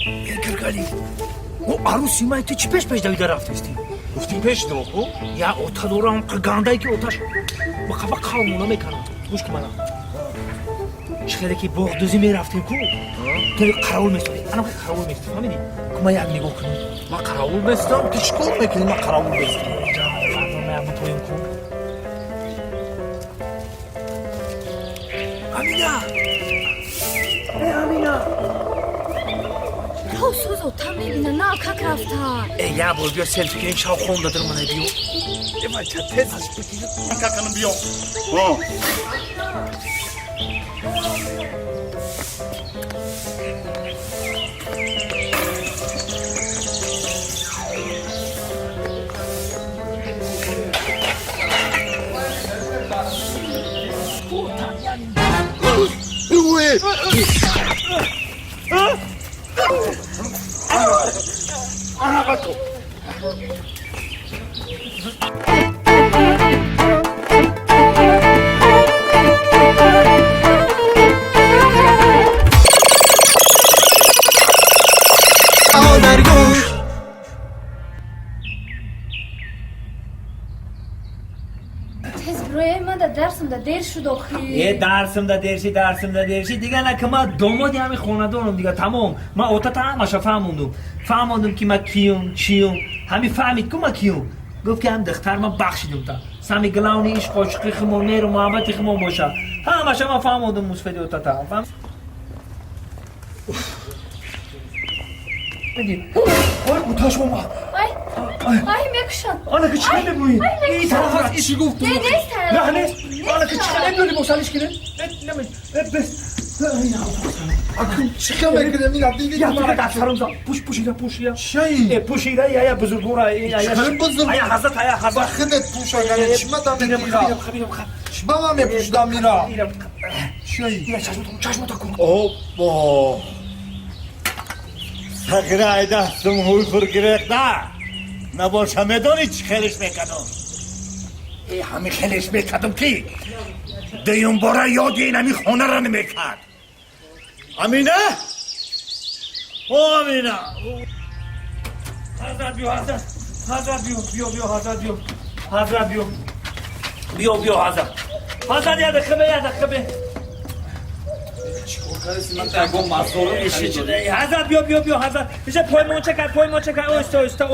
Гиргали, о арӯси май, ту чӣ пеш пеш давида рафтасти? Гуфтим, пеш ку. Я ота дорам, гандае ки оташ ба қафа қалмона мекардам. Гӯш ки, мана чӣ хеле ки боғдӯзӣ мерафтем ку, ту қаравул местодӣ, анам қаравул местодӣ, фаҳмидӣ? Ку ман як нигоҳ кунам. Ман қаравул местам, ту чӣ кор мекунӣ? Ман қаравул местам. Бутоем ку. Амина, э Амина! То сӯз ота мебина, на как рафта. Э, як бор биё, селфи кунем, шав хом дадир мана, биё. Э, бача, тез каканам, биё. Модаргӯш. Тез бирояй, ман да дарсам да дер шуд охи. Э, дарсимда дерши, дарсимда дерши, дига нака, ма домоди ҳами хонадорам, дига тамом. Ма отата ҳамаша фаҳмондум, ки ма киюм, чиюм. Ҳами фаҳмид ку ма киюм. Гуфт ки ҳам духтар ма бахшидум, та сами главный ишқ, ошиқи химон, меҳру муҳаббати химон боша. Ҳамаша ма фаҳмондум мусфеди отата. Ой, оташ омад! Ай, ай, мекушам! Анака чӣ мебӯӣ? И тараф Чӣ гуфт? Не, нест. На, нест. Анака чӣ мебӯӣ? Босалиш кинем. Бес. Чӣ хел мекунем? Ина диди. Я тука дафтарам за. Пуш, пушида, пушида. Чӣ? Э, пушида, я я бузургора, я я. Чӣ бузург? Ая ҳазрат, ая Ба ҳазрат. худет пуша, яъне чӣ мада мекира? Чӣ ба ман мепӯшидам ира? Чӣ? Ира чашмото, чашмото кун. Опа! Сағира айдастум ҳуй хур гирехта. Набоша, медонӣ чӣ хелиш мекардум? Э, ҳами хелиш мекардум ки дуюмбора ёди инами хонара намекард. Амина? О, Амина! Ҳазрат, биё, ҳазрат. Ҳазрат, биё, биё, биё, ҳазрат, биё. Ҳазрат, биё. Биё, биё, ҳазрат. Ҳазрат, я дақиқа бе, я дақиқа бе. Ҳазрат, биё, биё, биё, ҳазрат. Иша поймонча кар, поймонча кар, оҳиста, оҳиста.